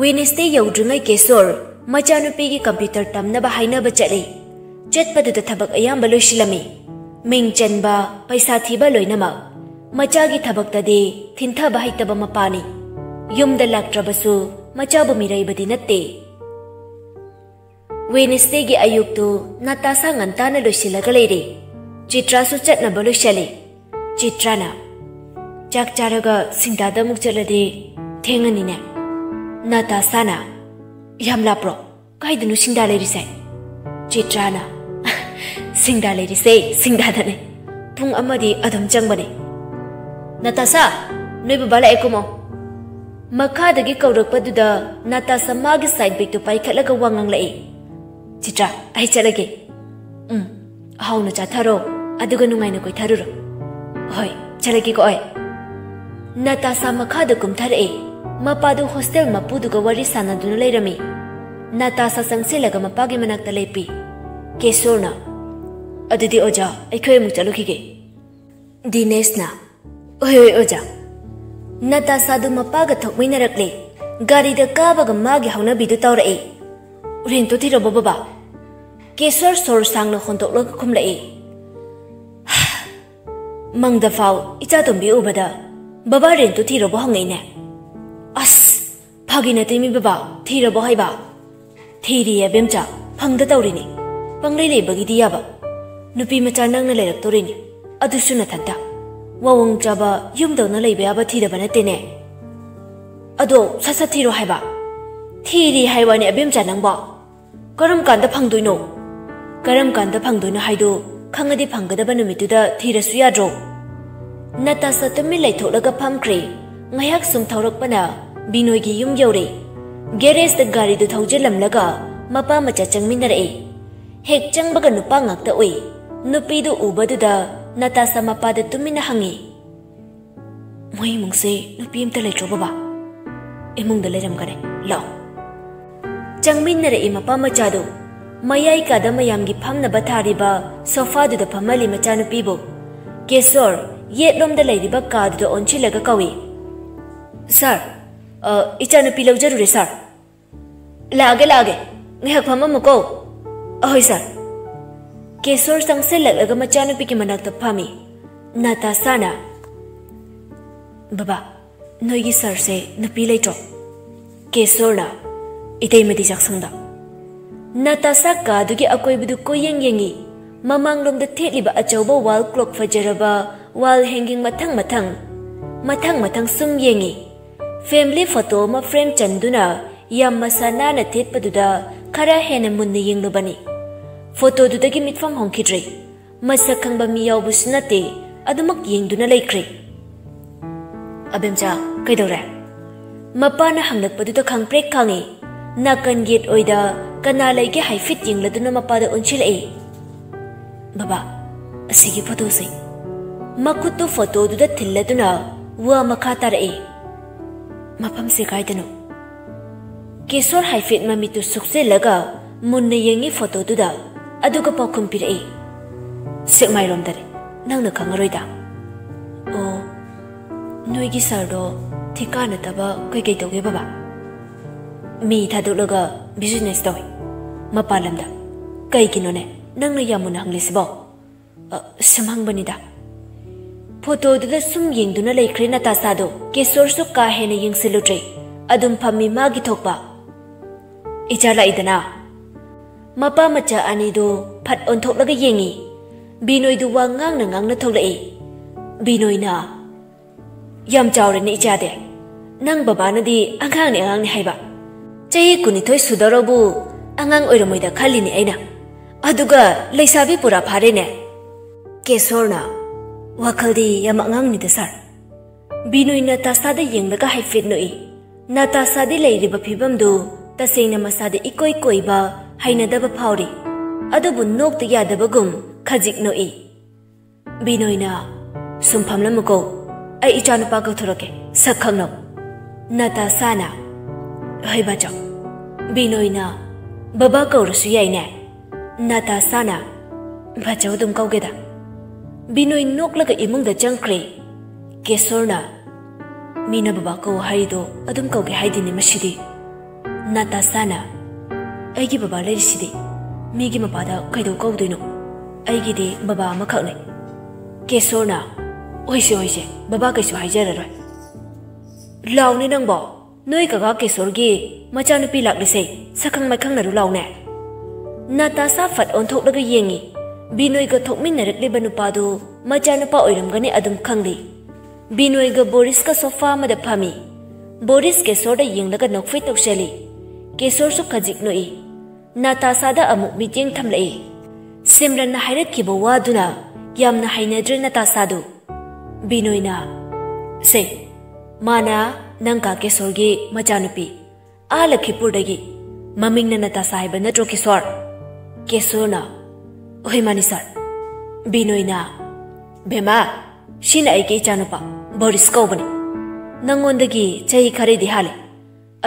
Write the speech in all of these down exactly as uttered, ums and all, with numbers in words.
Wednesday ꯌꯧꯗ꯭ꯔꯤꯉꯩ ꯀꯦꯁꯣꯔ ꯃꯆꯥꯅꯨꯄꯤꯒꯤ computer ꯇꯝꯅꯕ ꯍꯥꯏꯅꯕ ꯆꯠꯂꯤ꯫ ꯆꯠꯄꯗꯨꯗ ꯊꯕꯛ ꯑꯌꯥꯝꯕ ꯂꯣꯏꯁꯤꯜꯂꯝꯃꯤ꯫ ꯃꯤꯡ ꯆꯟꯕ, ꯄꯩꯁꯥ ꯊꯤꯕ ꯂꯣꯏꯅꯃꯛ꯫ ꯃꯆꯥꯒꯤ ꯊꯕꯛꯇꯗꯤ ꯊꯤꯟꯊꯕ ꯍꯩꯇꯕ ꯃꯄꯥꯅꯤ꯫ ꯌꯨꯝꯗ ꯂꯥꯛꯇ꯭ꯔꯕꯁꯨ ꯃꯆꯥꯕꯨ ꯃꯤꯔꯩꯕꯗꯤ ꯅꯠꯇꯦ꯫ ꯋꯦꯅꯁꯗꯦꯒꯤ ꯑꯌꯨꯛꯇꯨ ꯅꯥꯇꯥꯁꯥ ꯉꯟꯇꯥꯅ ꯂꯣꯏꯁꯤꯜꯂꯒ ꯂꯩꯔꯦ꯫ ꯆꯤꯇ꯭ꯔꯥꯁꯨ ꯆꯠꯅꯕ ꯂꯣꯏꯁꯤꯜꯂꯤ꯫ ꯆꯤꯇ꯭ꯔꯥꯅ, "ꯆꯥꯛ ꯆꯥꯔꯒ ꯁꯤꯡꯗꯥꯗ ꯑꯃꯨꯛ ꯆꯠꯂꯗꯤ ꯊꯦꯡꯉꯅꯤꯅꯦ?" ꯅꯥꯇꯥꯁꯥꯅ, "ꯌꯥꯝ ꯂꯥꯞꯄ꯭ꯔꯣ? ꯀꯥꯏꯗꯅꯣ ꯁꯤꯡꯗꯥ ꯂꯩꯔꯤꯁꯦ?" ꯆꯤꯇ꯭ꯔꯥꯅ, "ꯁꯤꯡꯗꯥ ꯂꯩꯔꯤꯁꯦ ꯁꯤꯡꯗꯥꯗꯅꯦ꯫ ꯄꯨꯡ ꯑꯃꯗꯤ ꯑꯗꯨꯝ ꯆꯪꯕꯅꯦ꯫" "ꯅꯥꯇꯥꯁꯥ, ꯅꯣꯏ ꯕꯕꯥ ꯂꯥꯛꯑꯦ, ꯀꯨꯝꯃꯣ꯫" ꯃꯈꯥꯗꯒꯤ ꯀꯧꯔꯛꯄꯗꯨꯗ ꯅꯥꯇꯥꯁꯥ ꯃꯥꯒꯤ ꯁꯥꯏꯠ ꯕꯦꯒꯇꯨ ꯄꯥꯏꯈꯠꯂꯒ ꯋꯥ ꯉꯥꯡꯂꯛꯏ꯫ "ꯆꯤꯇ꯭ꯔꯥ, ꯑꯩ ꯆꯠꯂꯒꯦ꯫" "ꯎꯝ, ꯍꯥꯎꯅ ꯆꯥꯊꯔꯣ, ꯑꯗꯨꯒ ꯅꯨꯡꯉꯥꯏꯅ ꯀꯣꯏꯊꯔꯨꯔꯣ꯫" "ꯍꯣꯏ, ꯆꯠꯂꯒꯦꯀꯣ ꯑꯩ꯫" ꯅꯥꯇꯥꯁꯥ ꯃꯈꯥꯗ ꯀꯨꯝꯊꯔꯛꯑꯦ꯫ ꯃꯄꯥꯗꯨ ꯍꯣꯁꯇꯦꯜ ꯃꯄꯨꯗꯨꯒ ꯋꯥꯔꯤ ꯁꯥꯟꯅꯗꯨꯅ ꯂꯩꯔꯝꯃꯤ꯫ ꯅꯥꯇꯥꯁꯥ ꯆꯪꯁꯤꯜꯂꯒ ꯃꯄꯥꯒꯤ ꯃꯅꯥꯛꯇ ꯂꯦꯞꯄꯤ꯫ ꯀꯦꯁꯣꯔꯅ, "ꯑꯗꯨꯗꯤ ꯑꯣꯖꯥ, ꯑꯩꯈꯣꯏ ꯑꯃꯨꯛ ꯆꯠꯂꯨꯈꯤꯒꯦ꯫" ꯗꯤꯅꯦꯁꯅ, "ꯍꯣꯏ, ꯍꯣꯏ, ꯑꯣꯖꯥ꯫" ꯅꯥꯇꯥꯁꯥꯗꯨ ꯃꯄꯥꯒ ꯊꯣꯛꯃꯤꯟꯅꯔꯛꯂꯦ꯫ ꯒꯥꯔꯤꯗ ꯀꯥꯕꯒ ꯃꯥꯒꯤ ꯍꯧꯅꯕꯤꯗꯨ ꯇꯧꯔꯛꯏ꯫ "ꯔꯦꯟꯇꯣ ꯊꯤꯔꯕꯣ, ꯕꯕꯥ?" ꯀꯦꯁꯣꯔ ꯁꯣꯔ ꯁꯥꯡꯅ ꯍꯣꯟꯗꯣꯛꯂꯒ ꯈꯨꯝꯂꯛꯏ꯫ ꯃꯪꯗ ꯐꯥꯎ ꯏꯆꯥꯇꯣꯝꯕꯤ ꯎꯕꯗ, "ꯕꯕꯥ, ꯔꯦꯟꯇꯣ ꯊꯤꯔꯕꯣ?" ꯍꯪꯉꯛꯏꯅꯦ꯫ ꯑꯁ, ꯐꯥꯒꯤ ꯅꯠꯇꯦ ꯃꯤ, ꯕꯕꯥ, ꯊꯤꯔꯕꯣ ꯍꯥꯏꯕ? ꯊꯤꯔꯤꯌꯦ ꯑꯕꯦꯝꯆꯥ, ꯐꯪꯗ ꯇꯧꯔꯤꯅꯤ꯫ ꯄꯪꯂꯩ ꯂꯩꯕꯒꯤꯗꯤ ꯌꯥꯕ꯫ ꯅꯨꯄꯤ ꯃꯆꯥ ꯅꯪꯅ ꯂꯩꯔꯛꯇꯣꯔꯤꯅꯤ, ꯑꯗꯨꯁꯨ ꯅꯊꯟꯇ꯫ ꯋꯥꯋꯣꯡ ꯆꯥꯕ, ꯌꯨꯝꯗꯧꯅ ꯂꯩꯕ ꯌꯥꯕ ꯊꯤꯗꯕ ꯅꯠꯇꯦꯅꯦ꯫ ꯑꯗꯣ ꯁꯠ ꯁꯠ ꯊꯤꯔꯣ ꯍꯥꯏꯕ꯫ ꯊꯤꯔꯤ ꯍꯥꯏ ꯋꯥꯅꯤ ꯑꯕꯦꯝꯆꯥ ꯅꯪꯕꯣ꯫ ꯀꯔꯝ ꯀꯥꯟꯗ ꯐꯪꯗꯣꯏꯅꯣ? ꯀꯔꯝ ꯀꯥꯟꯗ ꯐꯪꯗꯣꯏꯅꯣ ꯍꯥꯏꯗꯣ ꯈꯪꯉꯗꯤ ꯐꯪꯒꯗꯕ ꯅꯨꯃꯤꯠꯇꯨꯗ ꯊꯤꯔꯁꯨ ꯌꯥꯗ꯭ꯔꯣ? ꯅꯥꯇꯥꯁꯥ ꯇꯨꯃꯤꯟ ꯂꯩꯊꯣꯛꯂꯒ ꯐꯝꯈ꯭ꯔꯦ꯫ ꯉꯥꯏꯍꯥꯛ ꯁꯨꯝ ꯊꯧꯔꯛꯄꯅ ꯕꯤꯅꯣꯏꯒꯤ ꯌꯨꯝ ꯌꯧꯔꯦ꯫ ꯒꯦꯔꯦꯖꯇ ꯒꯥꯔꯤꯗꯨ ꯊꯧꯖꯤꯜꯂꯝꯂꯒ ꯃꯄꯥ ꯃꯆꯥ ꯆꯪꯃꯤꯟꯅꯔꯛꯑꯦ꯫ ꯍꯦꯛ ꯆꯪꯕꯒ ꯅꯨꯄꯥ ꯉꯥꯛꯇ ꯎꯏ꯫ ꯅꯨꯄꯤꯗꯨ ꯎꯕꯗꯨꯗ ꯅꯥꯇꯥꯁꯥ ꯃꯄꯥꯗ ꯇꯨꯃꯤꯟꯅ ꯍꯪꯉꯤ, "ꯃꯣꯏ ꯏꯃꯨꯡꯁꯦ ꯅꯨꯄꯤ ꯑꯝꯇ ꯂꯩꯇ꯭ꯔꯣ ꯕꯕꯥ?" "ꯏꯃꯨꯡꯗ ꯂꯩꯔꯝꯒꯅꯤ, ꯂꯥꯛꯑꯣ꯫" ꯆꯪꯃꯤꯟꯅꯔꯛꯏ ꯃꯄꯥ ꯃꯆꯥꯗꯨ꯫ ꯃꯌꯥꯏ ꯀꯥꯗ ꯃꯌꯥꯝꯒꯤ ꯐꯝꯅꯕ ꯊꯥꯔꯤꯕ ꯁꯣꯐꯥꯗꯨꯗ ꯐꯝꯍꯜꯂꯤ ꯃꯆꯥꯅꯨꯄꯤꯕꯨ꯫ ꯀꯦꯁꯣꯔ ꯌꯦꯠꯂꯣꯝꯗ ꯂꯩꯔꯤꯕ ꯀꯥꯗꯨꯗ ꯑꯣꯟꯁꯤꯜꯂꯒ ꯀꯧꯏ, "ꯁꯥꯔ, "ꯑ, ꯏꯆꯥꯅꯨꯄꯤ ꯂꯧꯖꯔꯨꯔꯦ, ꯁꯥꯔ꯫ ꯂꯥꯛꯑꯒꯦ, ꯂꯥꯛꯑꯒꯦ꯫ ꯉꯥꯏꯍꯥꯛ ꯐꯝꯃꯝꯃꯨꯀꯣ꯫" "ꯑꯍꯣꯏ, ꯁꯥꯔ꯫" ꯀꯦꯁꯣꯔ ꯆꯪꯁꯤꯜꯂꯛꯂꯒ ꯃꯆꯥꯅꯨꯄꯤꯒꯤ ꯃꯅꯥꯛꯇ ꯐꯝꯃꯤ꯫ ꯅꯥꯇꯥꯁꯥꯅ, "ꯕꯕꯥ, ꯅꯣꯏꯒꯤ ꯁꯥꯔꯁꯦ ꯅꯨꯄꯤ ꯂꯩꯇ꯭ꯔꯣ?" ꯀꯦꯁꯣꯔꯅ, "ꯏꯇꯩꯃꯗꯤ ꯆꯥꯛꯁꯪꯗ꯫" ꯅꯥꯇꯥꯁꯥ ꯀꯥꯗꯨꯒꯤ ꯑꯀꯣꯏꯕꯗꯨ ꯀꯣꯏꯌꯦꯡ ꯌꯦꯡꯉꯤ꯫ ꯃꯃꯥꯡꯂꯣꯝꯗ ꯊꯦꯠꯂꯤꯕ ꯑꯆꯧꯕ ꯋꯥꯜ ꯀ꯭ꯂꯣꯛ ꯐꯖꯔꯕ ꯋꯥꯜ ꯍꯦꯡꯒꯤꯡ ꯃꯊꯪ ꯃꯊꯪ, ꯃꯊꯪ ꯃꯊꯪ ꯁꯨꯝ ꯌꯦꯡꯉꯤ꯫ ꯐꯦꯃꯤꯂꯤ ꯐꯣꯇꯣ ꯑꯃ ꯐ꯭ꯔꯦꯝ ꯆꯟꯗꯨꯅ ꯌꯥꯝ ꯃꯁꯥ ꯅꯥꯟꯅ ꯊꯦꯠꯄꯗꯨꯗ ꯈꯔ ꯍꯦꯟꯅ ꯃꯨꯟꯅ ꯌꯦꯡꯂꯨꯕꯅꯤ꯫ ꯐꯣꯇꯣꯗꯨꯗꯒꯤ ꯃꯤꯠꯐꯝ ꯍꯣꯡꯈꯤꯗ꯭ꯔꯦ꯫ ꯃꯁꯛ ꯈꯪꯕ ꯃꯤ ꯌꯥꯎꯕꯁꯨ ꯅꯠꯇꯦ, ꯑꯗꯨꯃꯛ ꯌꯦꯡꯗꯨꯅ ꯂꯩꯈ꯭ꯔꯦ꯫ "ꯑꯕꯦꯝꯆꯥ, ꯀꯩꯗꯧꯔꯦ?" ꯃꯄꯥꯅ ꯍꯪꯂꯛꯄꯗꯨꯗ ꯈꯪꯄ꯭ꯔꯦꯛ ꯈꯪꯉꯤ꯫ ꯅꯥꯀꯟ ꯌꯦꯠ ꯑꯣꯏꯗ ꯀꯅꯥ ꯂꯩꯒꯦ ꯍꯥꯏꯐꯦꯠ ꯌꯦꯡꯂꯗꯨꯅ ꯃꯄꯥꯗ ꯑꯣꯟꯁꯤꯜꯂꯛꯏ꯫ "ꯕꯕꯥ, ꯑꯁꯤꯒꯤ ꯐꯣꯇꯣꯁꯦ꯫" ꯃꯈꯨꯠꯇꯨ ꯐꯣꯇꯣꯗꯨꯗ ꯊꯤꯜꯂꯗꯨꯅ ꯋꯥ ꯃꯈꯥ ꯇꯥꯔꯛꯏ꯫ "ꯃꯐꯝꯁꯦ ꯀꯥꯏꯗꯅꯣ?" ꯀꯦꯁꯣꯔ ꯍꯥꯏꯐꯦꯠ ꯃꯃꯤꯠꯇꯨ ꯁꯨꯛꯆꯤꯜꯂꯒ ꯃꯨꯟꯅ ꯌꯦꯡꯉꯤ ꯐꯣꯇꯣꯗꯨꯗ, ꯑꯗꯨꯒ ꯄꯥꯎꯈꯨꯝ ꯄꯤꯔꯛꯏ, "ꯁꯦꯛꯃꯥꯏꯔꯣꯝꯗꯅꯤ, ꯅꯪꯅ ꯈꯪꯉꯔꯣꯏꯗ꯫" "ꯑꯣ, ꯅꯣꯏꯒꯤ ꯁꯥꯔꯗꯣ ꯊꯤꯀꯥ ꯅꯠꯇꯕ ꯀꯩꯀꯩ ꯇꯧꯒꯦ, ꯕꯕꯥ?" "ꯃꯤ ꯊꯥꯗꯣꯛꯂꯒ ꯕꯤꯖꯤꯅꯦꯁ ꯇꯧꯏ, ꯃꯄꯥꯟ ꯂꯝꯗ꯫" "ꯀꯩꯒꯤꯅꯣꯅꯦ ꯅꯪꯅ ꯌꯥꯝ ꯃꯨꯟꯅ ꯍꯪꯂꯤꯁꯤꯕꯣ?" "ꯑ, ꯁꯨꯝ ꯍꯪꯕꯅꯤꯗ꯫" ꯐꯣꯇꯣꯗꯨꯗ ꯁꯨꯝ ꯌꯦꯡꯗꯨꯅ ꯂꯩꯈ꯭ꯔꯦ ꯅꯥꯇꯥꯁꯥꯗꯣ꯫ ꯀꯦꯁꯣꯔꯁꯨ ꯀꯥ ꯍꯦꯟꯅ ꯌꯦꯡꯁꯤꯜꯂꯨꯗ꯭ꯔꯦ꯫ ꯑꯗꯨꯝ ꯐꯝꯃꯤ ꯃꯥꯒꯤ ꯊꯣꯛꯄ꯫ "ꯏꯆꯥ ꯂꯥꯛꯏꯗꯅ?" ꯃꯄꯥ ꯃꯆꯥ ꯑꯅꯤꯗꯨ ꯐꯠ ꯑꯣꯟꯊꯣꯛꯂꯒ ꯌꯦꯡꯉꯤ꯫ ꯕꯤꯅꯣꯏꯗꯨ ꯋꯥ ꯉꯥꯡꯅ ꯉꯥꯡꯅ ꯊꯣꯛꯂꯛꯏ꯫ ꯕꯤꯅꯣꯏꯅ, "ꯌꯥꯝ ꯆꯥꯎꯔꯦꯅꯦ ꯏꯆꯥꯗꯤ꯫ ꯅꯪ ꯕꯕꯥꯅꯗꯤ ꯑꯉꯥꯡꯅꯤ ꯑꯉꯥꯡꯅꯤ ꯍꯥꯏꯕ꯫ ꯆꯍꯤ ꯀꯨꯟꯅꯤꯊꯣꯏ ꯁꯨꯗꯧꯔꯕꯨ ꯑꯉꯥꯡ ꯑꯣꯏꯔꯝꯃꯣꯏꯗ ꯈꯜꯂꯤꯅꯦ ꯑꯩꯅ꯫ ꯑꯗꯨꯒ ꯂꯩꯁꯥꯕꯤ ꯄꯨꯔꯥ ꯐꯥꯔꯦꯅꯦ꯫" ꯀꯦꯁꯣꯔꯅ, "ꯋꯥꯈꯜꯗꯤ ꯌꯥꯝ ꯑꯉꯥꯡꯅꯤꯗ ꯁꯥꯔ꯫" ꯕꯤꯅꯣꯏ ꯅꯥꯇꯥꯁꯥꯗ ꯌꯦꯡꯂꯒ ꯍꯥꯏꯐꯦꯠ ꯅꯣꯛꯏ꯫ ꯅꯥꯇꯥꯁꯥꯗꯤ ꯂꯩꯔꯤꯕ ꯐꯤꯕꯝꯗꯨ ꯇꯁꯦꯡꯅ ꯃꯁꯥꯗ ꯏꯀꯣꯏ ꯀꯣꯏꯕ, ꯍꯩꯅꯗꯕ ꯐꯥꯎꯔꯤ꯫ ꯑꯗꯨꯕꯨ ꯅꯣꯛꯇ ꯌꯥꯗꯕꯒꯨꯝ ꯈꯖꯤꯛ ꯅꯣꯛꯏ꯫ ꯕꯤꯅꯣꯏꯅ, "ꯁꯨꯝ ꯐꯝꯂꯝꯃꯨꯀꯣ, ꯑꯩ ꯏꯆꯥꯅꯨꯄꯥ ꯀꯧꯊꯣꯔꯛꯀꯦ, ꯁꯛ ꯈꯪꯅꯧ꯫" ꯅꯥꯇꯥꯁꯥꯅ, "ꯍꯣꯏ ꯕꯥꯆꯧ꯫" ꯕꯤꯅꯣꯏꯅ, "ꯕꯕꯥ ꯀꯧꯔꯁꯨ ꯌꯥꯏꯅꯦ?" ꯅꯥꯇꯥꯁꯥꯅ, "ꯕꯥꯆꯧ ꯑꯗꯨꯝ ꯀꯧꯒꯦꯗ꯫" ꯕꯤꯅꯣꯏ ꯅꯣꯛꯂꯒ ꯏꯃꯨꯡꯗ ꯆꯪꯈ꯭ꯔꯦ꯫ ꯀꯦꯁꯣꯔꯅ, ꯃꯤꯅ ꯕꯕꯥ ꯀꯧ ꯍꯥꯏꯔꯤꯗꯣ ꯑꯗꯨꯝ ꯀꯧꯒꯦ ꯍꯥꯏꯗꯤꯅꯦ ꯃꯁꯤꯗꯤ꯫ ꯅꯥꯇꯥꯁꯥꯅ, "ꯑꯩꯒꯤ ꯕꯕꯥ ꯂꯩꯔꯤꯁꯤꯗꯤ, ꯃꯤꯒꯤ ꯃꯄꯥꯗ ꯀꯩꯗꯧ ꯀꯧꯗꯣꯏꯅꯣ? ꯑꯩꯒꯤꯗꯤ ꯕꯕꯥ ꯑꯃꯈꯛꯅꯤ꯫" ꯀꯦꯁꯣꯔꯅ, "ꯍꯣꯏꯁꯦ, ꯍꯣꯏꯁꯦ, ꯕꯕꯥ ꯀꯩꯁꯨ ꯍꯥꯏꯖꯔꯔꯣꯏ꯫" "ꯂꯥꯎꯅꯦ ꯅꯪꯕꯣ, ꯅꯣꯏ ꯀꯀꯥ ꯀꯦꯁꯣꯔꯒꯤ ꯃꯆꯥꯅꯨꯄꯤ ꯂꯥꯛꯂꯤꯁꯦ ꯁꯛꯈꯪ ꯃꯥꯏꯈꯪꯅꯔꯨ ꯂꯥꯎꯅꯦ꯫" ꯅꯥꯇꯥꯁꯥ ꯐꯠ ꯑꯣꯟꯊꯣꯛꯂꯒ ꯌꯦꯡꯉꯤ꯫ ꯕꯤꯅꯣꯏꯒ ꯊꯣꯛꯃꯤꯟꯅꯔꯛꯂꯤꯕ ꯅꯨꯄꯥꯗꯨ ꯃꯆꯥꯅꯨꯄꯥ ꯑꯣꯏꯔꯝꯒꯅꯤ ꯑꯗꯨꯝ ꯈꯪꯂꯤ꯫ ꯕꯤꯅꯣꯏꯒ ꯕꯣꯔꯤꯁꯀ ꯁꯣꯐꯥ ꯑꯃꯗ ꯐꯝꯃꯤ꯫ ꯕꯣꯔꯤꯁ ꯀꯦꯁꯣꯔꯗ ꯌꯦꯡꯂꯒ ꯅꯣꯛꯐꯦꯠ ꯇꯧꯁꯜꯂꯤ꯫ ꯀꯦꯁꯣꯔꯁꯨ ꯈꯖꯤꯛ ꯅꯣꯛꯏ꯫ ꯅꯥꯇꯥꯁꯥꯗ ꯑꯃꯨꯛ ꯃꯤꯠꯌꯦꯡ ꯊꯝꯂꯛꯏ꯫ ꯁꯤꯝꯔꯟꯅ ꯍꯥꯏꯔꯛꯈꯤꯕ ꯋꯥꯗꯨꯅ ꯌꯥꯝꯅ ꯍꯩꯅꯗ꯭ꯔꯦ ꯅꯥꯇꯥꯁꯥꯗꯨ꯫ ꯕꯤꯅꯣꯏꯅ, "ꯁꯦ, ꯃꯥꯅ ꯅꯪ ꯀꯥ ꯀꯦꯁꯣꯔꯒꯤ ꯃꯆꯥꯅꯨꯄꯤ, ꯑꯥ ꯂꯈꯤꯄꯨꯔꯗꯒꯤ꯫ ꯃꯃꯤꯡꯅ ꯅꯥꯇꯥꯁꯥ ꯍꯥꯏꯕ ꯅꯠꯇ꯭ꯔꯣ, ꯀꯦꯁꯣꯔ?" ꯀꯦꯁꯣꯔꯅ, "ꯍꯣꯏ, ꯃꯥꯅꯤ, ꯁꯥꯔ꯫" ꯕꯤꯅꯣꯏꯅ, "ꯕꯦꯝꯃ, ꯁꯤꯅ ꯑꯩꯒꯤ ꯏꯆꯥꯅꯨꯄꯥ, ꯕꯣꯔꯤꯁ ꯀꯧꯕꯅꯤ꯫ ꯅꯪꯉꯣꯟꯗꯒꯤ ꯆꯍꯤ ꯈꯔꯗꯤ ꯍꯥꯜꯂꯤ꯫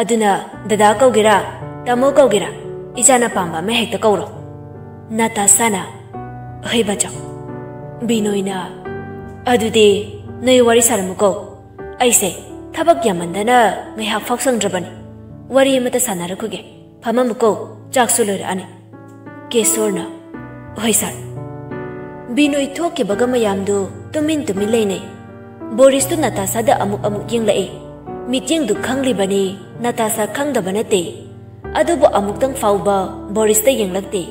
ꯑꯗꯨꯅ ꯗꯗꯥ ꯀꯧꯒꯦꯔꯥ, ꯇꯥꯃꯣ ꯀꯧꯒꯦꯔꯥ, ꯏꯆꯥꯅ ꯄꯥꯝꯕ ꯑꯃ ꯍꯦꯛꯇ ꯀꯧꯔꯣ꯫" ꯅꯥꯇꯥꯁꯥꯅ, "ꯍꯣꯏ, ꯕꯆꯧ꯫" ꯕꯤꯅꯣꯏꯅ, "ꯑꯗꯨꯗꯤ ꯅꯣꯏ ꯋꯥꯔꯤ ꯁꯥꯔꯝꯃꯨꯀꯣ꯫ ꯑꯩꯁꯦ ꯊꯕꯛ ꯌꯥꯝꯃꯟꯗꯅ ꯉꯥꯏꯍꯥꯛ ꯐꯥꯎ ꯁꯪꯗ꯭ꯔꯕꯅꯤ꯫ ꯋꯥꯔꯤ ꯑꯃꯇ ꯁꯥꯟꯅꯔꯛꯈꯤꯒꯦ꯫ ꯐꯝꯃꯝꯃꯨꯀꯣ, ꯆꯥꯛꯁꯨ ꯂꯣꯏꯔꯛꯑꯅꯤ꯫" ꯀꯦꯁꯣꯔꯅ, "ꯍꯣꯏ, ꯁꯥꯔ꯫" ꯕꯤꯅꯣꯏ ꯊꯣꯛꯈꯤꯕꯒ ꯃꯌꯥꯝꯗꯨ ꯇꯨꯃꯤꯟ ꯇꯨꯃꯤꯟ ꯂꯩꯅꯩ꯫ ꯕꯣꯔꯤꯁꯇꯨ ꯅꯥꯇꯥꯁꯥꯗ ꯑꯃꯨꯛ ꯑꯃꯨꯛ ꯌꯦꯡꯂꯛꯏ꯫ ꯃꯤꯠꯌꯦꯡꯗꯨ ꯈꯪꯂꯤꯕꯅꯤ, ꯅꯥꯇꯥꯁꯥ ꯈꯪꯗꯕ ꯅꯠꯇꯦ꯫ ꯑꯗꯨꯕꯨ ꯑꯃꯨꯛꯇꯪ ꯐꯥꯎꯕ ꯕꯣꯔꯤꯁꯇ ꯌꯦꯡꯂꯛꯇꯦ꯫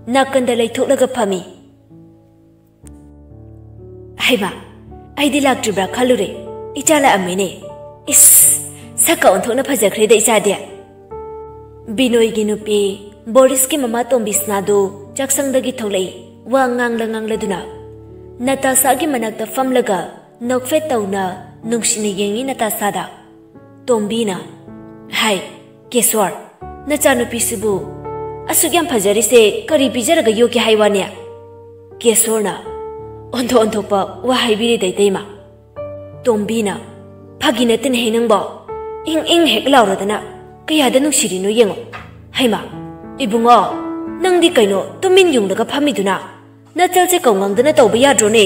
ꯅꯥꯀꯟꯗ ꯂꯩꯊꯣꯛꯂꯒ ꯐꯝꯃꯤ꯫ "ꯍꯩꯃꯥ, ꯑꯩꯗꯤ ꯂꯥꯛꯇ꯭ꯔꯤꯕ꯭ꯔꯥ ꯈꯜꯂꯨꯔꯦ꯫ ꯏꯆꯥ ꯂꯥꯛꯑꯝꯃꯦꯅꯦ꯫ ꯏꯁ, ꯁꯛꯀ ꯑꯣꯟꯊꯣꯛꯅ ꯐꯖꯈ꯭ꯔꯦꯗ ꯏꯆꯥꯗꯤ꯫" ꯕꯤꯅꯣꯏꯒꯤ ꯅꯨꯄꯤ, ꯕꯣꯔꯤꯁꯀꯤ ꯃꯃꯥ ꯇꯣꯝꯕꯤꯁꯅꯥꯗꯨ ꯆꯥꯛꯁꯪꯗꯒꯤ ꯊꯣꯛꯂꯛꯏ, ꯋꯥ ꯉꯥꯡꯂ ꯉꯥꯡꯂꯗꯨꯅ꯫ ꯅꯥꯇꯥꯁꯥꯒꯤ ꯃꯅꯥꯛꯇ ꯐꯝꯂꯒ ꯅꯣꯛꯐꯦꯠ ꯇꯧꯅ ꯅꯨꯡꯁꯤꯅ ꯌꯦꯡꯉꯤ ꯅꯥꯇꯥꯁꯥꯗ꯫ ꯇꯣꯝꯕꯤꯅ, "ꯍꯥꯏ, ꯀꯦꯁꯣꯔ, ꯅꯆꯥꯅꯨꯄꯤꯁꯤꯕꯨ ꯑꯁꯨꯛ ꯌꯥꯝ ꯐꯖꯔꯤꯁꯦ ꯀꯔꯤ ꯄꯤꯖꯔꯒ ꯌꯣꯛꯀꯦ ꯍꯥꯏ ꯋꯥꯅꯦ?" ꯀꯦꯁꯣꯔꯅ ꯑꯣꯟꯊꯣꯛ ꯑꯣꯟꯊꯣꯛꯄ ꯋꯥ ꯍꯥꯏꯕꯤꯔꯦꯗ ꯏꯇꯩꯃ꯫ ꯇꯣꯝꯕꯤꯅ, "ꯐꯥꯒꯤ ꯅꯠꯇꯦꯅꯦꯍꯦ ꯅꯪꯕꯣ꯫ ꯏꯪ ꯏꯪ ꯍꯦꯛ ꯂꯥꯎꯔꯗꯅ ꯀꯌꯥꯗ ꯅꯨꯡꯁꯤꯔꯤꯅꯣ ꯌꯦꯡꯉꯣ꯫ ꯍꯩꯃꯥ, ꯏꯕꯨꯡꯉꯣ, ꯅꯪꯗꯤ ꯀꯩꯅꯣ ꯇꯨꯃꯤꯟ ꯌꯨꯡꯂꯒ ꯐꯝꯃꯤꯗꯨꯅ? ꯅꯆꯜꯁꯦ ꯀꯧ ꯉꯥꯡꯗꯅ ꯇꯧꯕ ꯌꯥꯗ꯭ꯔꯣꯅꯦ?"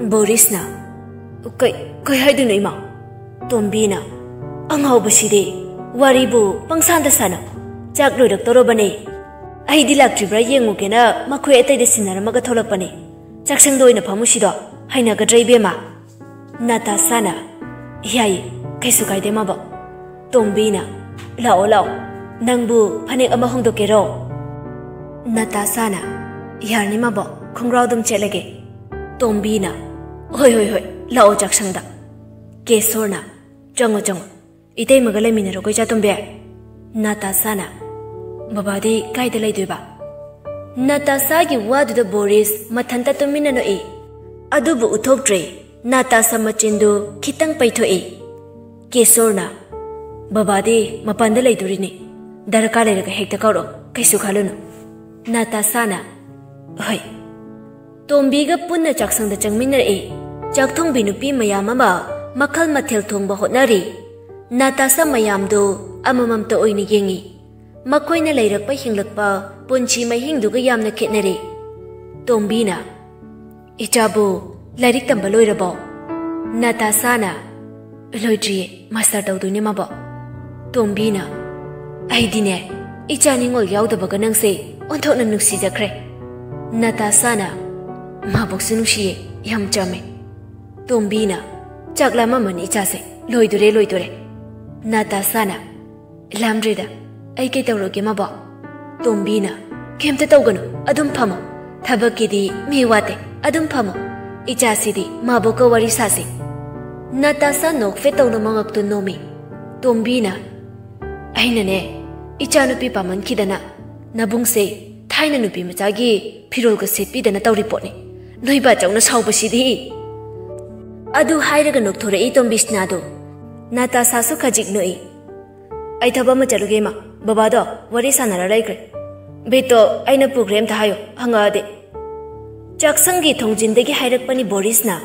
ꯕꯣꯔꯤꯁꯅ, "ꯀꯩ, ꯀꯩ ꯍꯥꯏꯗꯣꯏꯅꯣ ꯏꯃꯥ? ꯇꯣꯝꯕꯤꯅ, "ꯑꯉꯥꯎꯕꯁꯤꯗꯤ, ꯋꯥꯔꯤꯕꯨ ꯄꯪꯁꯥꯟꯗ ꯁꯥꯟꯅ, ꯆꯥꯛ ꯂꯣꯏꯔꯛꯇꯧꯔꯕꯅꯦ꯫ ꯑꯩꯗꯤ ꯂꯥꯛꯇ꯭ꯔꯤꯕ꯭ꯔꯥ ꯌꯦꯡꯉꯨꯒꯦꯅ ꯃꯈꯣꯏ ꯑꯇꯩꯗ ꯁꯤꯟꯅꯔꯝꯃꯒ ꯊꯣꯛꯂꯛꯄꯅꯦ꯫ ꯆꯥꯛꯁꯪꯗ ꯑꯣꯏꯅ ꯐꯝꯃꯨꯁꯤꯗꯣ, ꯍꯩꯅꯒꯗ꯭ꯔꯥ ꯏꯕꯦꯝꯃ?" ꯅꯥꯇꯥꯁꯥꯅ, "ꯌꯥꯏꯌꯦ, ꯀꯩꯁꯨ ꯀꯥꯏꯗꯦ ꯃꯥꯕꯣꯛ꯫" ꯇꯣꯝꯕꯤꯅ, "ꯂꯥꯛꯑꯣ ꯂꯥꯛꯑꯣ, ꯅꯪꯕꯨ ꯐꯅꯦꯛ ꯑꯃ ꯍꯣꯡꯗꯣꯛꯀꯦꯔꯣ?" ꯅꯥꯇꯥꯁꯥꯅ, "ꯌꯥꯔꯅꯤ ꯃꯥꯕꯣꯛ, ꯈꯣꯡꯒ꯭ꯔꯥꯎ ꯑꯗꯨꯝ ꯆꯦꯠꯂꯒꯦ꯫" ꯇꯣꯝꯕꯤꯅ, "ꯍꯣꯏ ꯍꯣꯏ ꯍꯣꯏ, ꯂꯥꯛꯑꯣ ꯆꯥꯛꯁꯪꯗ꯫" ꯀꯦꯁꯣꯔꯅ, "ꯆꯪꯉꯣ ꯆꯪꯉꯣ, ꯏꯇꯩꯃꯒ ꯂꯩꯃꯤꯟꯅꯔꯣꯀꯣ ꯏꯆꯥꯇꯣꯝꯕꯤ꯫" ꯅꯥꯇꯥꯁꯥꯅ, "ꯕꯕꯥꯗꯤ ꯀꯥꯏꯗ ꯂꯩꯗꯣꯏꯕ?" ꯅꯥꯇꯥꯁꯥꯒꯤ ꯋꯥꯗꯨꯗ ꯕꯣꯔꯤꯁ ꯃꯊꯟꯇ ꯇꯨꯃꯤꯟꯅ ꯅꯣꯛꯏ꯫ ꯑꯗꯨꯕꯨ ꯎꯠꯊꯣꯛꯇ꯭ꯔꯦ꯫ ꯅꯥꯇꯥꯁꯥ ꯃꯆꯤꯟꯗꯨ ꯈꯤꯇꯪ ꯄꯩꯊꯣꯛꯏ꯫ ꯀꯦꯁꯣꯔꯅ, "ꯕꯕꯥꯗꯤ ꯃꯄꯥꯟꯗ ꯂꯩꯗꯣꯔꯤꯅꯤ, ꯗꯔꯀꯥꯔ ꯂꯩꯔꯒ ꯍꯦꯛꯇ ꯀꯧꯔꯛꯑꯣ, ꯀꯩꯁꯨ ꯈꯜꯂꯨꯅꯨ꯫" ꯅꯥꯇꯥꯁꯥꯅ, "ꯍꯣꯏ꯫" ꯇꯣꯝꯕꯤꯒ ꯄꯨꯟꯅ ꯆꯥꯛꯁꯪꯗ ꯆꯪꯃꯤꯟꯅꯔꯛꯏ꯫ ꯆꯥꯛꯊꯣꯡꯕꯤ ꯅꯨꯄꯤ ꯃꯌꯥꯝ ꯑꯃ ꯃꯈꯜ ꯃꯊꯦꯜ ꯊꯣꯡꯕ ꯍꯣꯠꯅꯔꯤ꯫ ꯅꯥꯇꯥꯁꯥ ꯃꯌꯥꯝꯗꯨ ꯑꯃꯃꯝꯇ ꯑꯣꯏꯅ ꯌꯦꯡꯉꯤ꯫ ꯃꯈꯣꯏꯅ ꯂꯩꯔꯛꯄ ꯍꯤꯡꯂꯛꯄ ꯄꯨꯟꯁꯤ ꯃꯍꯤꯡꯗꯨꯒ ꯌꯥꯝꯅ ꯈꯦꯠꯅꯔꯦ꯫ ꯇꯣꯝꯕꯤꯅ, "ꯏꯆꯥꯕꯨ ꯂꯥꯏꯔꯤꯛ ꯇꯝꯕ ꯂꯣꯏꯔꯕꯣ?" ꯅꯥꯇꯥꯁꯥꯅ, "ꯂꯣꯏꯗ꯭ꯔꯤꯌꯦ, ꯃꯥꯁꯇꯔ ꯇꯧꯗꯣꯏꯅꯦ ꯃꯥꯕꯣ꯫" ꯇꯣꯝꯕꯤꯅ, "ꯑꯩꯗꯤꯅꯦ, ꯏꯆꯥ ꯅꯤꯉꯣꯜ ꯌꯥꯎꯗꯕꯒ ꯅꯪꯁꯦ ꯑꯣꯟꯊꯣꯛꯅ ꯅꯨꯡꯁꯤꯖꯈ꯭ꯔꯦ꯫" ꯅꯥꯇꯥꯁꯥꯅ, "ꯃꯥꯕꯣꯛꯁꯨ ꯅꯨꯡꯁꯤꯌꯦ, ꯌꯥꯝ ꯆꯝꯃꯦ꯫" ꯇꯣꯝꯕꯤꯅ, "ꯆꯥꯛ ꯂꯥꯝꯃꯝꯃꯅꯤ ꯏꯆꯥꯁꯦ, ꯂꯣꯏꯗꯣꯔꯦ, ꯂꯣꯏꯗꯣꯔꯦ꯫" ꯅꯥꯇꯥꯁꯥꯅ, "ꯂꯥꯝꯗ꯭ꯔꯦꯗ, ꯑꯩ ꯀꯩ ꯇꯧꯔꯒꯦ ꯃꯥꯕꯣꯛ?" ꯇꯣꯝꯕꯤꯅ, "ꯀꯩꯝꯇ ꯇꯧꯒꯅꯨ, ꯑꯗꯨꯝ ꯐꯝꯃꯣ꯫ ꯊꯕꯛꯀꯤꯗꯤ ꯃꯤ ꯋꯥꯠꯇꯦ, ꯑꯗꯨꯝ ꯐꯝꯃꯣ꯫ ꯏꯆꯥꯁꯤꯗꯤ ꯃꯥꯕꯣꯛꯀ ꯋꯥꯔꯤ ꯁꯥꯁꯤ꯫" ꯅꯥꯇꯥꯁꯥ ꯅꯣꯛꯐꯦꯠ ꯇꯧꯅ ꯃꯉꯛꯇꯨ ꯅꯣꯝꯃꯤ꯫ ꯇꯣꯝꯕꯤꯅ, "ꯑꯩꯅꯅꯦ, ꯏꯆꯥꯅꯨꯄꯤ ꯄꯥꯝꯃꯟꯈꯤꯗꯅ ꯅꯕꯨꯡꯁꯦ ꯊꯥꯏꯅ ꯅꯨꯄꯤ ꯃꯆꯥꯒꯤ ꯐꯤꯔꯣꯜꯒ ꯁꯦꯠꯄꯤꯗꯅ ꯇꯧꯔꯤ ꯄꯣꯠꯅꯤ꯫ ꯅꯣꯏ ꯕꯥꯆꯧꯅ ꯁꯥꯎꯕꯁꯤꯗꯤ꯫" ꯑꯗꯨ ꯍꯥꯏꯔꯒ ꯅꯣꯛꯊꯣꯔꯛꯏ ꯇꯣꯝꯕꯤꯁꯅꯥꯗꯣ꯫ ꯅꯥꯇꯥꯁꯥꯁꯨ ꯈꯖꯤꯛ ꯅꯣꯛꯏ꯫ "ꯑꯩ ꯊꯕꯛ ꯑꯃ ꯆꯠꯂꯨꯒꯦ ꯏꯃꯥ, ꯕꯕꯥꯗꯣ ꯋꯥꯔꯤ ꯁꯥꯟꯅꯔ ꯂꯩꯈ꯭ꯔꯦ꯫ ꯕꯦꯠꯇꯣ ꯑꯩꯅ ꯄꯨꯈ꯭ꯔꯦ, ꯑꯝꯇ ꯍꯥꯏꯌꯣ, ꯍꯪꯉꯛꯑꯗꯤ꯫" ꯆꯥꯛꯁꯪꯒꯤ ꯊꯣꯡꯖꯤꯟꯗꯒꯤ ꯍꯥꯏꯔꯛꯄꯅꯤ ꯕꯣꯔꯤꯁꯅ꯫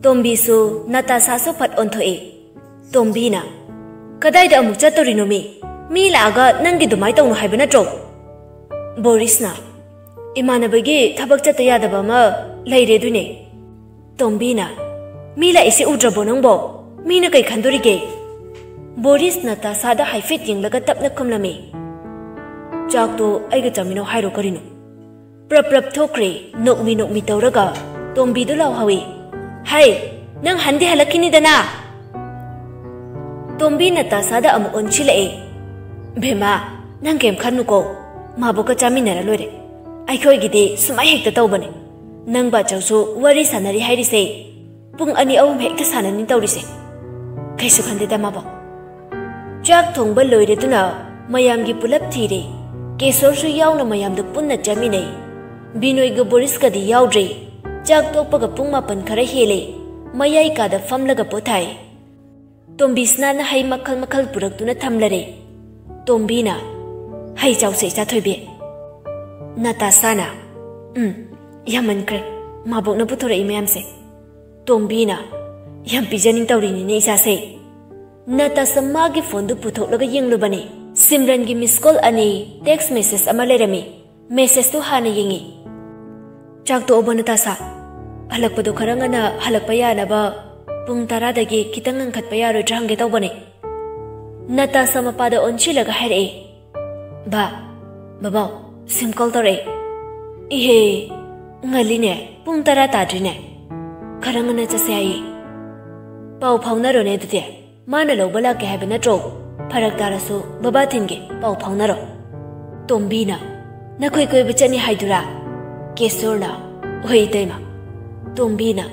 ꯇꯣꯝꯕꯤꯁꯨ ꯅꯥꯇꯥꯁꯥꯁꯨ ꯐꯠ ꯑꯣꯟꯊꯣꯛꯏ꯫ ꯇꯣꯝꯕꯤꯅ, "ꯀꯗꯥꯏꯗ ꯑꯃꯨꯛ ꯆꯠꯇꯣꯔꯤꯅꯣ ꯃꯤ? ꯃꯤ ꯂꯥꯛꯑꯒ ꯅꯪꯒꯤ ꯑꯗꯨꯃꯥꯏ ꯇꯧꯅꯨ ꯍꯥꯏꯕ ꯅꯠꯇ꯭ꯔꯣ?" ꯕꯣꯔꯤꯁꯅ, "ꯏꯃꯥꯟꯅꯕꯒꯤ ꯊꯕꯛ ꯆꯠꯇ ꯌꯥꯗꯕ ꯑꯃ ꯂꯩꯔꯦ ꯑꯗꯨꯅꯦ꯫" ꯇꯣꯝꯕꯤꯅ, "ꯃꯤ ꯂꯥꯛꯏꯁꯦ ꯎꯗ꯭ꯔꯕꯣ ꯅꯪꯕꯣ?" "ꯃꯤꯅ ꯀꯩ ꯈꯟꯗꯣꯔꯤꯒꯦ?" ꯕꯣꯔꯤꯁ ꯅꯇꯥꯁꯥꯗ ꯍꯥꯏꯐꯦꯠ ꯌꯦꯡꯂꯒ ꯇꯞꯅ ꯈꯨꯝꯂꯝꯃꯤ꯫ "ꯆꯥꯛꯇꯣ ꯑꯩꯒ ꯆꯥꯃꯤꯟꯅꯧ ꯍꯥꯏꯔꯣ ꯀꯔꯤꯅꯣ?" ꯄ꯭ꯔꯞ ꯄ꯭ꯔꯞ ꯊꯣꯛꯈ꯭ꯔꯦ, ꯅꯣꯛꯃꯤ ꯅꯣꯛꯃꯤ ꯇꯧꯔꯒ ꯇꯣꯝꯕꯤꯗꯨ ꯂꯥꯎꯍꯧꯏ꯫ "ꯍꯩ, ꯅꯪ ꯍꯟꯗꯤ ꯍꯜꯂꯛꯈꯤꯅꯤꯗꯅ!" ꯇꯣꯝꯕꯤ ꯅꯇꯥꯁꯥꯗ ꯑꯃꯨꯛ ꯑꯣꯟꯁꯤꯜꯂꯛꯑꯦ꯫ "ꯚꯦꯃꯥ, ꯅꯪ ꯀꯩꯝ ꯈꯟꯅꯨꯀꯣ, ꯃꯥꯕꯣꯛꯀ ꯆꯥꯃꯤꯟꯅꯔ ꯂꯣꯏꯔꯦ꯫ ꯑꯩꯈꯣꯏꯒꯤꯗꯤ ꯁꯨꯃꯥꯏ ꯍꯦꯛꯇ ꯇꯧꯕꯅꯦ꯫ ꯅꯪ ꯕꯥꯆꯧꯁꯨ ꯋꯥꯔꯤ ꯁꯥꯟꯅꯔꯤ ꯍꯥꯏꯔꯤꯁꯦ ꯄꯨꯡ ꯑꯅꯤ ꯑꯍꯨꯝ ꯍꯦꯛꯇ ꯁꯥꯟꯅꯅꯤ ꯇꯧꯔꯤꯁꯦ꯫ ꯀꯩꯁꯨ ꯈꯟꯗꯦꯗ ꯃꯥꯕꯣꯛ꯫" ꯆꯥꯛ ꯊꯣꯡꯕ ꯂꯣꯏꯔꯗꯨꯅ ꯃꯌꯥꯝꯒꯤ ꯄꯨꯂꯞ ꯊꯤꯔꯦ꯫ ꯀꯦꯁꯣꯔꯁꯨ ꯌꯥꯎꯅ ꯃꯌꯥꯝꯗꯨ ꯄꯨꯟꯅ ꯆꯥꯃꯤꯟꯅꯩ꯫ ꯕꯤꯅꯣꯏꯒ ꯕꯣꯔꯤꯁꯀꯗꯤ ꯌꯥꯎꯗ꯭ꯔꯦ꯫ ꯆꯥꯛ ꯇꯣꯛꯄꯒ ꯄꯨꯡ ꯃꯥꯄꯟ ꯈꯔ ꯍꯦꯜꯂꯦ꯫ ꯃꯌꯥꯏ ꯀꯥꯗ ꯐꯝꯂꯒ ꯄꯣꯊꯥꯏ꯫ ꯇꯣꯝꯕꯤꯁꯅꯥꯅ ꯍꯩ ꯃꯈꯜ ꯃꯈꯜ ꯄꯨꯔꯛꯇꯨꯅ ꯊꯝꯂꯔꯦ꯫ ꯇꯣꯝꯕꯤꯅ, "ꯍꯩ ꯆꯥꯎꯁꯦ, ꯏꯆꯥ ꯊꯣꯏꯕꯤ꯫" ꯅꯇꯥꯁꯥꯅ, "ꯎꯝ, ꯌꯥꯝꯃꯟꯈ꯭ꯔꯦ ꯃꯥꯕꯣꯛꯅ ꯄꯨꯊꯣꯔꯛꯏ ꯃꯌꯥꯝꯁꯦ꯫" ꯇꯣꯝꯕꯤꯅ, "ꯌꯥꯝ ꯄꯤꯖꯅꯤꯡ ꯇꯧꯔꯤꯅꯤꯅꯦ ꯏꯆꯥꯁꯦ꯫" ꯅꯇꯥꯁꯥ ꯃꯥꯒꯤ ꯐꯣꯟꯗꯨ ꯄꯨꯊꯣꯛꯂꯒ ꯌꯦꯡꯂꯨꯕꯅꯤ꯫ ꯁꯤꯝꯔꯟꯒꯤ ꯃꯤꯁ ꯀꯣꯜ ꯑꯅꯤ, ꯇꯦꯛꯁ ꯃꯦꯁꯦꯖ ꯑꯃ ꯂꯩꯔꯝꯃꯤ꯫ ꯃꯦꯁꯦꯖꯇꯨ ꯍꯥꯟꯅ ꯌꯦꯡꯉꯤ꯫ "ꯆꯥꯛ ꯇꯣꯛꯑꯕꯣ ꯅꯇꯥꯁꯥ? ꯍꯜꯂꯛꯄꯗꯣ ꯈꯔ ꯉꯟꯅ ꯍꯜꯂꯛꯄ ꯌꯥꯅꯕ ꯄꯨꯡ ꯇꯔꯥꯗꯒꯤ ꯈꯤꯇꯪ ꯉꯟꯈꯠꯄ ꯌꯥꯔꯣꯏꯗ꯭ꯔꯥ ꯍꯪꯒꯦ ꯇꯧꯕꯅꯦ꯫" ꯅꯇꯥꯁꯥ ꯃꯄꯥꯗ ꯑꯣꯟꯁꯤꯜꯂꯒ ꯍꯥꯏꯔꯛꯏ꯫ "ꯕꯥ, ꯕꯥꯕꯥꯎ, ꯁꯤꯝ ꯀꯣꯜ ꯇꯧꯔꯛꯑꯦ꯫" "ꯏꯍꯦ, ꯉꯜꯂꯤꯅꯦ, ꯄꯨꯡ ꯇꯔꯥ ꯇꯥꯗ꯭ꯔꯤꯅꯦ꯫ ꯈꯔ ꯉꯟꯅ ꯆꯠꯁꯦ ꯍꯥꯏꯌꯦ꯫ ꯄꯥꯎ ꯐꯥꯎꯅꯔꯣꯅꯦ ꯑꯗꯨꯗꯤ꯫ ꯃꯥꯅ ꯂꯧꯕ ꯂꯥꯛꯀꯦ ꯍꯥꯏꯕ ꯅꯠꯇ꯭ꯔꯣ? ꯐꯔꯛ ꯇꯥꯔꯁꯨ ꯕꯥꯕꯥ ꯊꯤꯟꯒꯦ, ꯄꯥꯎ ꯐꯥꯎꯅꯔꯣ꯫" ꯇꯣꯝꯕꯤꯅ, "ꯅꯈꯣꯏ ꯀꯣꯏꯕ ꯆꯠꯅꯤ ꯍꯥꯏꯗꯨꯔꯥ?" ꯀꯦꯁꯣꯔꯅ, "ꯍꯣꯏ ꯏꯇꯩꯃ꯫" ꯇꯣꯝꯕꯤꯅ,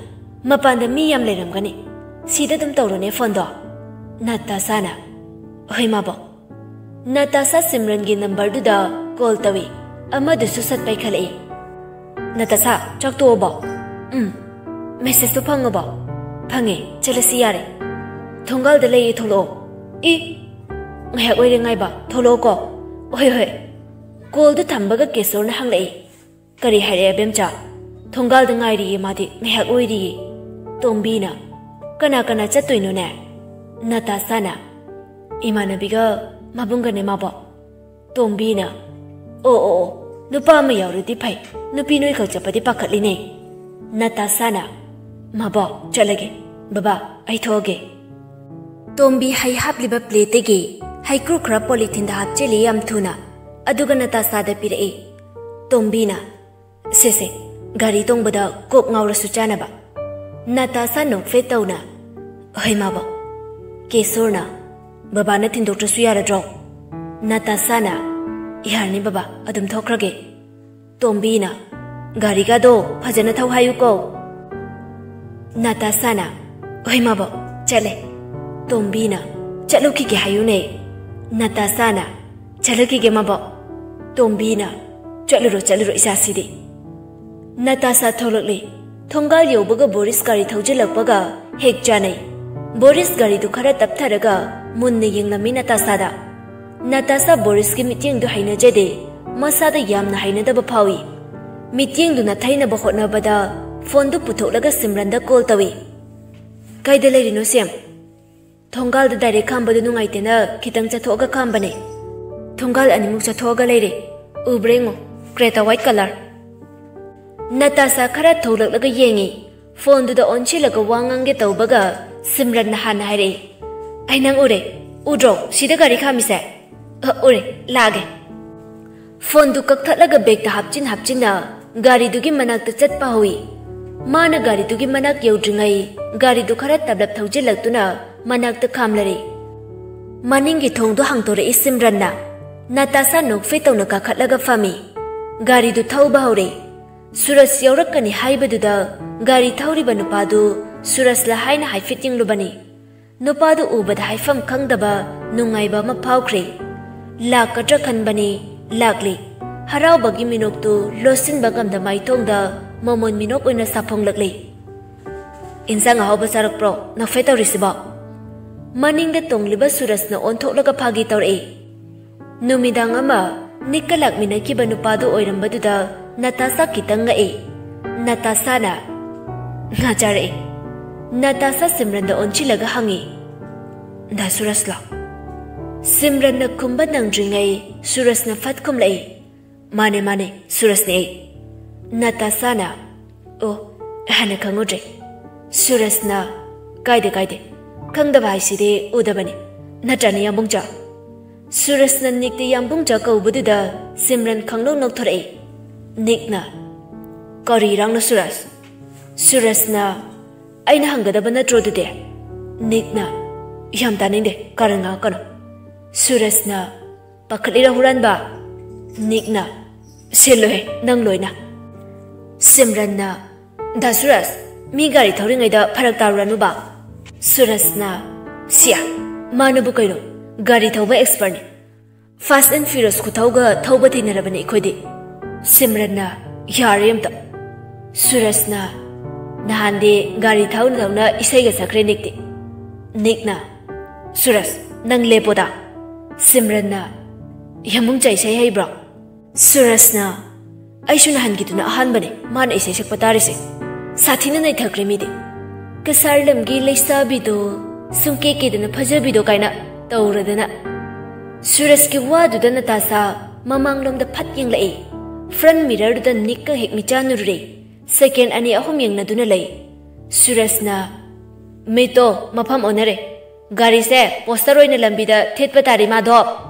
"ꯃꯄꯥꯟꯗ ꯃꯤ ꯌꯥꯝ ꯂꯩꯔꯝꯒꯅꯤ, ꯁꯤꯗ ꯑꯗꯨꯝ ꯇꯧꯔꯣꯅꯦ ꯐꯣꯟꯗꯣ꯫" ꯅꯇꯥꯁꯥꯅ, "ꯍꯣꯏ ꯃꯥꯕꯣꯛ꯫" ꯅꯇꯥꯁꯥ ꯁꯤꯝꯔꯟꯒꯤ ꯅꯝꯕꯔꯗꯨꯗ ꯀꯣꯜ ꯇꯧꯏ꯫ ꯑꯃꯗꯨꯁꯨ ꯁꯠ ꯄꯥꯏꯈꯠꯂꯛꯏ꯫ "ꯅꯇꯥꯁꯥ, ꯆꯥꯛ ꯇꯣꯛꯑꯕꯣ?" "ꯎꯝ꯫" "ꯃꯦꯁꯦꯖꯇꯣ ꯐꯪꯉꯕꯣ?" "ꯐꯪꯉꯦ, ꯆꯠꯂꯁꯤ ꯌꯥꯔꯦ꯫" "ꯊꯣꯡꯒꯥꯜꯗ ꯂꯩꯌꯦ, ꯊꯣꯛꯂꯛꯑꯣ꯫" "ꯏ, ꯉꯥꯏꯍꯥꯛ ꯑꯣꯏꯔꯦ ꯉꯥꯏꯕ, ꯊꯣꯛꯂꯛꯑꯣꯀꯣ꯫" "ꯍꯣꯏ, ꯍꯣꯏ꯫" ꯀꯣꯜꯗꯨ ꯊꯝꯕꯒ ꯀꯦꯁꯣꯔꯅ ꯍꯪꯂꯛꯏ꯫ "ꯀꯔꯤ ꯍꯥꯏꯔꯛꯑꯦ ꯑꯕꯦꯝꯆꯥ?" "ꯊꯣꯡꯒꯥꯜꯗ ꯉꯥꯏꯔꯤꯌꯦ ꯃꯥꯗꯤ, ꯉꯥꯏꯍꯥꯛ ꯑꯣꯏꯔꯤꯌꯦ꯫" ꯇꯣꯝꯕꯤꯅ, "ꯀꯅꯥ ꯀꯅꯥ ꯆꯠꯇꯣꯏꯅꯣꯅꯦ?" ꯅꯇꯥꯁꯥꯅ, "ꯏꯃꯥꯟꯅꯕꯤꯒ ꯃꯕꯨꯡꯒꯅꯦ ꯃꯥꯕꯣ꯫" ꯇꯣꯝꯕꯤꯅ, "ꯑꯣ, ꯑꯣ, ꯑꯣ, ꯅꯨꯄꯥ ꯑꯃ ꯌꯥꯎꯔꯗꯤ ꯐꯩ, ꯅꯨꯄꯤ ꯅꯣꯏꯈꯛ ꯆꯠꯄꯗꯤ ꯄꯥꯈꯠꯂꯤꯅꯦ꯫" ꯅꯇꯥꯁꯥꯅ, "ꯃꯥꯕꯣ, ꯆꯠꯂꯒꯦ꯫ ꯕꯕꯥ, ꯑꯩ ꯊꯣꯛꯑꯒꯦ꯫" ꯇꯣꯝꯕꯤ ꯍꯩ ꯍꯥꯞꯂꯤꯕ ꯄ꯭ꯂꯦꯠꯇꯒꯤ ꯍꯩꯀ꯭ꯔꯨ ꯈꯔ ꯄꯣꯂꯤꯊꯤꯟꯗ ꯍꯥꯞꯆꯤꯜꯂꯤ ꯌꯥꯝ ꯊꯨꯅ, ꯑꯗꯨꯒ ꯅꯇꯥꯁꯥꯗ ꯄꯤꯔꯛꯏ꯫ ꯇꯣꯝꯕꯤꯅ, "ꯁꯦ ꯁꯦ, ꯒꯥꯔꯤ ꯇꯣꯡꯕꯗ ꯀꯣꯛ ꯉꯥꯎꯔꯁꯨ ꯆꯥꯅꯕ"꯫ ꯅꯇꯥꯁꯥ ꯅꯣꯛꯐꯦꯠ ꯇꯧꯅ, "ꯍꯣꯏ ꯃꯥꯕꯣ"꯫ ꯀꯦꯁꯣꯔꯅ, "ꯕꯕꯥꯅ ꯊꯤꯟꯗꯣꯛꯇ꯭ꯔꯁꯨ ꯌꯥꯔꯗ꯭ꯔꯣ?" ꯅꯇꯥꯁꯥꯅ, "ꯌꯥꯔꯅꯤ ꯕꯕꯥ, ꯑꯗꯨꯝ ꯊꯣꯛꯈ꯭ꯔꯒꯦ"꯫ ꯇꯣꯝꯕꯤꯅ, "ꯒꯥꯔꯤꯒꯗꯣ ꯐꯖꯅ ꯊꯧ ꯍꯥꯏꯌꯨꯀꯣ"꯫ ꯅꯇꯥꯁꯥꯅ, "ꯍꯣꯏ ꯃꯥꯕꯣ, ꯆꯠꯂꯦ"꯫ ꯇꯣꯝꯕꯤꯅ, "ꯆꯠꯂꯨꯈꯤꯒꯦ ꯍꯥꯏꯌꯨꯅꯦ"꯫ ꯅꯇꯥꯁꯥꯅ, "ꯆꯠꯂꯨꯈꯤꯒꯦ ꯃꯥꯕꯣ"꯫ ꯇꯣꯝꯕꯤꯅ, "ꯆꯠꯂꯨꯔꯣ, ꯆꯠꯂꯨꯔꯣ ꯏꯆꯥꯁꯤꯗꯤ"꯫ ꯅꯇꯥꯁꯥ ꯊꯣꯛꯂꯛꯂꯤ꯫ ꯊꯣꯡꯒꯥꯜ ꯌꯧꯕꯒ ꯕꯣꯔꯤꯁ ꯒꯥꯔꯤ ꯊꯧꯖꯤꯜꯂꯛꯄꯒ ꯍꯦꯛ ꯆꯥꯅꯩ꯫ ꯕꯣꯔꯤꯁ ꯒꯥꯔꯤꯗꯨ ꯈꯔ ꯇꯞꯊꯔꯒ ꯃꯨꯟꯅ ꯌꯦꯡꯂꯝꯃꯤ ꯅꯇꯥꯁꯥꯗ꯫ ꯅꯇꯥꯁꯥ ꯕꯣꯔꯤꯁꯀꯤ ꯃꯤꯠꯌꯦꯡꯗꯨ ꯍꯩꯅꯖꯗꯦ꯫ ꯃꯁꯥꯗ ꯌꯥꯝꯅ ꯍꯩꯅꯗꯕ ꯐꯥꯎꯏ꯫ ꯃꯤꯠꯌꯦꯡꯗꯨ ꯅꯥꯊꯩꯅꯕ ꯍꯣꯠꯅꯕꯗ ꯐꯣꯟꯗꯨ ꯄꯨꯊꯣꯛꯂꯒ ꯁꯤꯝꯔꯟꯗ ꯀꯣꯜ ꯇꯧꯏ꯫ "ꯀꯩꯗ ꯂꯩꯔꯤꯅꯣ ꯁꯦꯝ?" "ꯊꯣꯡꯒꯥꯜꯗ ꯗꯥꯏꯔꯦꯛ ꯈꯥꯝꯕꯗꯨ ꯅꯨꯡꯉꯥꯏꯇꯦꯅ ꯈꯤꯇꯪ ꯆꯠꯊꯣꯛꯑꯒ ꯈꯥꯝꯕꯅꯦ꯫ ꯊꯣꯡꯒꯥꯜ ꯑꯅꯤꯃꯨꯛ ꯆꯠꯊꯣꯛꯑꯒ ꯂꯩꯔꯦ꯫ ꯎꯕ꯭ꯔꯥ ꯌꯦꯡꯉꯣ, ꯀ꯭ꯔꯦꯇꯥ ꯋꯥꯏꯠ ꯀꯂꯔ"꯫ ꯅꯇꯥꯁꯥ ꯈꯔ ꯊꯣꯛꯂꯛꯂꯒ ꯌꯦꯡꯉꯤ꯫ ꯐꯣꯟꯗꯨꯗ ꯑꯣꯟꯁꯤꯜꯂꯒ ꯋꯥ ꯉꯥꯡꯒꯦ ꯇꯧꯕꯒ ꯁꯤꯝꯔꯟꯅ ꯍꯥꯟꯅ ꯍꯥꯏꯔꯛꯏ, "ꯑꯩ ꯅꯪ ꯎꯔꯦ꯫ ꯎꯗ꯭ꯔꯣ ꯁꯤꯗ ꯒꯥꯔꯤ ꯈꯥꯝꯃꯤꯁꯦ?" "ꯑ, ꯎꯔꯦ, ꯂꯥꯛꯑꯒꯦ"꯫ ꯐꯣꯟꯗꯨ ꯀꯛꯊꯠꯂꯒ ꯕꯦꯒꯇ ꯍꯥꯞꯆꯤꯟ ꯍꯥꯞꯆꯤꯟꯅ ꯒꯥꯔꯤꯗꯨꯒꯤ ꯃꯅꯥꯛꯇ ꯆꯠꯄ ꯍꯧꯏ꯫ ꯃꯥꯅ ꯒꯥꯔꯤꯗꯨꯒꯤ ꯃꯅꯥꯛ ꯌꯧꯗ꯭ꯔꯤꯉꯩ ꯒꯥꯔꯤꯗꯨ ꯈꯔ ꯇꯞꯂꯞ ꯊꯧꯖꯤꯜꯂꯛꯇꯨꯅ ꯃꯅꯥꯛꯇ ꯈꯥꯝꯂꯔꯦ꯫ ꯃꯅꯤꯡꯒꯤ ꯊꯣꯡꯗꯨ ꯍꯥꯡꯗꯣꯔꯛꯏ ꯁꯤꯝꯔꯟꯅ꯫ ꯅꯇꯥꯁꯥ ꯅꯣꯛꯐꯦꯠ ꯇꯧꯅ ꯀꯥꯈꯠꯂꯒ ꯐꯝꯃꯤ꯫ ꯒꯥꯔꯤꯗꯨ ꯊꯧꯕ ꯍꯧꯔꯦ꯫ ꯁꯨꯔꯖ ꯌꯧꯔꯛꯀꯅꯤ ꯍꯥꯏꯕꯗꯨꯗ ꯒꯥꯔꯤ ꯊꯧꯔꯤꯕ ꯅꯨꯄꯥꯗꯨ ꯁꯨꯔꯖꯂ ꯍꯥꯏꯅ ꯍꯥꯏꯐꯦꯠ ꯌꯦꯡꯂꯨꯕꯅꯤ꯫ ꯅꯨꯄꯥꯗꯨ ꯎꯕꯗ ꯍꯥꯏꯐꯝ ꯈꯪꯗꯕ ꯅꯨꯡꯉꯥꯏꯕ ꯑꯃ ꯐꯥꯎꯈ꯭ꯔꯦ꯫ ꯂꯥꯛꯀꯗ꯭ꯔꯥ ꯈꯟꯕꯅꯤ, ꯂꯥꯛꯂꯦ꯫ ꯍꯔꯥꯎꯕꯒꯤ ꯃꯤꯅꯣꯛꯇꯨ ꯂꯣꯠꯁꯤꯟꯕ ꯉꯝꯗ ꯃꯥꯏꯊꯣꯡꯗ ꯃꯃꯣꯟ ꯃꯤꯅꯣꯛ ꯑꯣꯏꯅ ꯁꯥꯐꯣꯡꯂꯛꯂꯦ꯫ "ꯏꯟꯁꯥꯡ ꯑꯍꯥꯎꯕ ꯆꯥꯔꯛꯄ꯭ꯔꯣ ꯅꯣꯛꯐꯦꯠ ꯇꯧꯔꯤꯁꯤꯕꯣ?" ꯃꯅꯤꯡꯗ ꯇꯣꯡꯂꯤꯕ ꯁꯨꯔꯖꯅ ꯑꯣꯟꯊꯣꯛꯂꯒ ꯐꯥꯒꯤ ꯇꯧꯔꯛꯏ꯫ ꯅꯨꯃꯤꯗꯥꯡ ꯑꯃ ꯅꯤꯛꯀ ꯂꯥꯛꯃꯤꯟꯅꯈꯤꯕ ꯅꯨꯄꯥꯗꯨ ꯑꯣꯏꯔꯝꯕꯗꯨꯗ ꯅꯇꯥꯁꯥ ꯈꯤꯇꯪ ꯉꯛꯏ꯫ ꯅꯇꯥꯁꯥꯅ, "ꯉꯥ ꯆꯥꯔꯛꯏ"꯫ ꯅꯇꯥꯁꯥ ꯁꯤꯝꯔꯟꯗ ꯑꯣꯟꯁꯤꯜꯂꯒ ꯍꯪꯉꯤ, "ꯗꯥ ꯁꯨꯔꯖꯂꯣ?" ꯁꯤꯝꯔꯟꯅ ꯈꯨꯝꯕ ꯅꯪꯗ꯭ꯔꯤꯉꯩ ꯁꯨꯔꯖꯅ ꯐꯠ ꯈꯨꯝꯂꯛꯏ, "ꯃꯥꯅꯦ, ꯃꯥꯅꯦ, ꯁꯨꯔꯖꯅꯦ ꯑꯩ"꯫ ꯅꯇꯥꯁꯥꯅ, "ꯑꯣ, ꯍꯥꯟꯅ ꯈꯪꯍꯧꯗ꯭ꯔꯦ"꯫ ꯁꯨꯔꯖꯅ, "ꯀꯥꯏꯗꯦ, ꯀꯥꯏꯗꯦ"꯫ ꯈꯪꯗꯕ ꯍꯥꯏꯁꯤꯗꯤ ꯎꯗꯕꯅꯤ, ꯅꯠꯇ꯭ꯔꯅꯦ ꯌꯥꯝꯕꯨꯡꯆꯥ? ꯁꯨꯔꯖꯅ ꯅꯤꯛꯇ ꯌꯥꯝꯕꯨꯡꯆꯥ ꯀꯧꯕꯗꯨꯗ ꯁꯤꯝꯔꯟ ꯈꯪꯅꯧ ꯅꯧꯊꯣꯔꯛꯏ꯫ ꯅꯤꯛꯅ, "ꯀꯔꯤ ꯏꯔꯥꯡꯅꯣ ꯁꯨꯔꯖ?" ꯁꯨꯔꯖꯅ, "ꯑꯩꯅ ꯍꯪꯒꯗꯕ ꯅꯠꯇ꯭ꯔꯣ ꯑꯗꯨꯗꯤ?" ꯅꯤꯛꯅ, "ꯌꯥꯝ ꯇꯥꯅꯤꯡꯗꯦ, ꯀꯥꯔꯟ ꯉꯥꯡꯉꯛꯀꯅꯨ꯫" ꯁꯨꯔꯖꯅ, "ꯄꯥꯈꯠꯂꯤꯔ ꯍꯨꯔꯥꯟꯕ?" ꯅꯤꯛꯅ, "ꯁꯤꯜꯂꯨꯍꯦ ꯅꯪ ꯂꯣꯏꯅ꯫" ꯁꯤꯝꯔꯟꯅ, "ꯗꯥ ꯁꯨꯔꯖ, ꯃꯤ ꯒꯥꯔꯤ ꯊꯧꯔꯤꯉꯩꯗ ꯐꯔꯛ ꯇꯥꯔꯨꯔꯅꯨꯕ꯫" ꯁꯨꯔꯖꯅ, "ꯁꯤꯌꯥ, ꯃꯥꯅꯕꯨ ꯀꯩꯅꯣ, ꯒꯥꯔꯤ ꯊꯧꯕ ꯑꯦꯛꯁꯄꯔꯠꯅꯤ꯫ ꯐꯥꯁ ꯑꯦꯟ ꯐ꯭ꯌꯨꯔꯁ ꯈꯨꯊꯧꯒ ꯊꯧꯕ ꯊꯦꯡꯅꯔꯕꯅꯤ ꯑꯩꯈꯣꯏꯗꯤ꯫" ꯁꯤꯝꯔꯟꯅ, "ꯌꯥꯔꯦ ꯑꯝꯇ꯫" ꯁꯨꯔꯖꯅ, "ꯅꯍꯥꯟꯗꯤ ꯒꯥꯔꯤ ꯊꯧꯅ ꯊꯧꯅ ꯏꯁꯩꯒ ꯁꯛꯈ꯭ꯔꯦ ꯅꯤꯛꯇꯤ꯫" ꯅꯤꯛꯅ, "ꯁꯨꯔꯖ, ꯅꯪ ꯂꯦꯞꯄꯣꯗ꯫" ꯁꯤꯝꯔꯟꯅ, "ꯌꯥꯝꯕꯨꯡꯆꯥ ꯏꯁꯩ ꯍꯩꯕ꯭ꯔꯣ?" ꯁꯨꯔꯖꯅ, "ꯑꯩꯁꯨ ꯅꯍꯥꯟꯒꯤꯗꯨꯅ ꯑꯍꯥꯟꯕꯅꯦ ꯃꯥꯅ ꯏꯁꯩ ꯁꯛꯄ ꯇꯥꯔꯤꯁꯦ꯫ ꯁꯥꯊꯤꯅ ꯅꯩꯊꯈ꯭ꯔꯦ ꯃꯤꯗꯤ꯫ ꯀꯁꯥꯔ ꯂꯝꯒꯤ ꯂꯩꯁꯥꯕꯤꯗꯣ ꯁꯨꯝ ꯀꯦ ꯀꯦꯗꯅ ꯐꯖꯕꯤꯗꯣ ꯀꯥꯏꯅ ꯇꯧꯔꯗꯅ꯫" ꯁꯨꯔꯖꯀꯤ ꯋꯥꯗꯨꯗ ꯅꯇꯥꯁꯥ ꯃꯃꯥꯡꯂꯣꯝꯗ ꯐꯠ ꯌꯦꯡꯂꯛꯏ꯫ ꯐ꯭ꯔꯟꯠ ꯃꯤꯔꯔꯗꯨꯗ ꯅꯤꯛꯀ ꯍꯦꯛ ꯃꯤꯆꯥꯟꯅꯔꯨꯔꯦ꯫ ꯁꯦꯀꯦꯟ ꯑꯅꯤ ꯑꯍꯨꯝ ꯌꯦꯡꯅꯗꯨꯅ ꯂꯩ꯫ ꯁꯨꯔꯖꯅ, "ꯃꯤꯠꯇꯣ ꯃꯐꯝ ꯑꯣꯟꯅꯔꯦ꯫ ꯒꯥꯔꯤꯁꯦ ꯄꯣꯁꯇꯔ ꯑꯣꯏꯅ ꯂꯝꯕꯤꯗ ꯊꯦꯠꯄ ꯇꯥꯔꯤ ꯃꯥꯙꯣꯞ꯫"